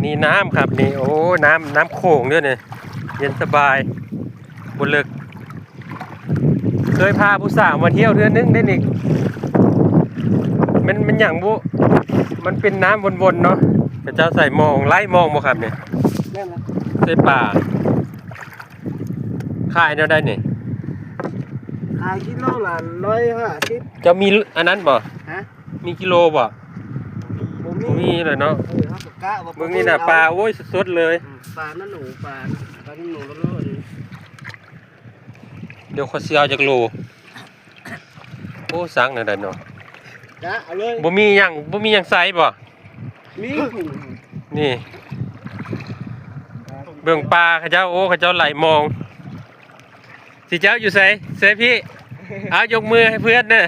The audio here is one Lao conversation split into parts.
ນີ້ນ້ຳຄັບນີ້ ໂອ້ ນ້ຳ ນ້ຳໂຂງເດ້ນີ້ ເຢັນສະບາຍ ບໍ່ເລິກ. ເຄີຍພາຜູ້ສາວມາທ່ຽວເທື່ອໜຶ່ງເດ້ນີ້. ມັນ ມັນຫຍັງບຸ ມັນເປັນນ້ຳວົນໆເນາະ. ເຂົາເຈົ້າໃສ່ມອງ ໄລ່ມອງບໍ່ຄັບນີ້? ແມ່ນລະ ໃສ່ປາ. ຂາຍແນວໃດນີ້? ຂາຍກິໂລລະຮ້ອຍຫ້າສິບ. ເຈົ້າມີອັນນັ້ນບໍ່? ຮະ? ມີກິໂລບໍ່? ບໍ່ມີ ບໍ່ມີແຫຼະເນາະ. ເອີ ເຮົາກໍກະວ່າ ເບິ່ງນີ້ນະ ປາ ໂອ້ຍ ສົດໆເລີຍ. ອືມ ປາໜູ ປາ ປາໜູ. ດຽວຂ້ອຍຊິເອົາຈັກໂລ. ໂອ້ ສັ່ງແນວໃດເນາະ? ກະເອົາເລີຍ. ບໍ່ມີຫຍັງ ບໍ່ມີຫຍັງໃສ່ບໍ່? ມີ. ນີ້ ເບິ່ງປາເຂົາເຈົ້າ ໂອ້ ເຂົາເຈົ້າໄລ່ມອງ. ຊິເຈົ້າຢູ່ໃສ? ໃສ່ພີ້. ເອົາ ຍົກມືໃຫ້ເພື່ອນເດີ.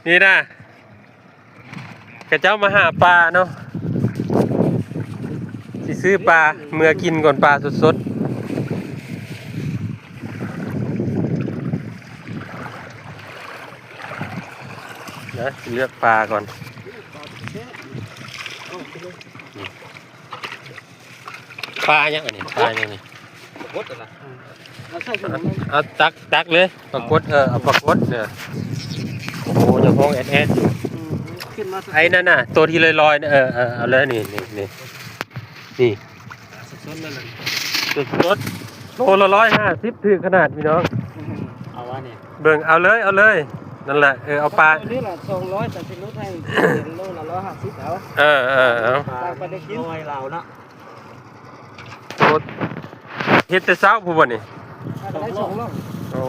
ເອີ ນີ້ນະ ເຂົາເຈົ້າມາຫາປາເນາະ. ຊິຊື້ປາເມືອກິນກ່ອນ ປາສົດໆ. ນະ ຊິເລືອກປາກ່ອນ. ປາຫຍັງອັນນີ້? ປາຫຍັງນີ້? ປາກົດນະ. ເອົາໃສ່ຖົງ ເອົາຕັກ ຕັກເລີຍ ປາກົດ. ເອີ ເອົາປາກົດເດີ. ໂອ້ໂຫ ຍັງຮ້ອງແອດໆຢູ່. ອືມ ຂຶ້ນມາ ໄອ້ນັ້ນນະ ໂຕທີ່ລອຍໆ ເອີ ເອີ ເອົາເລີຍ ນີ້ ນີ້ ນີ້ ນີ້ ສົດໆເລີຍ ສົດໆ ໂລລະຮ້ອຍຫ້າສິບ ຖືກຂະໜາດ ພີ່ນ້ອງ. ເອົາວ່ານີ້ ເບິ່ງ ເອົາເລີຍ ເອົາເລີຍ ນັ້ນແຫຼະ. ເອີ ເອົາປາ ໂຕນີ້ລະສອງຮ້ອຍ ແຕ່ຊິຫຼຸດໃຫ້ໂລລະຮ້ອຍຫ້າສິບ ເອົາ. ເອີ ເອີ ເອົາ ປາ ປາໄດ້ກິນ ນ້ອຍລາວເນາະ. ໂອ້ ເຮັດແຕ່ເຊົ້າພຸ້ນບໍ່ນີ້? ໄດ້ສອງໂລ. ອໍ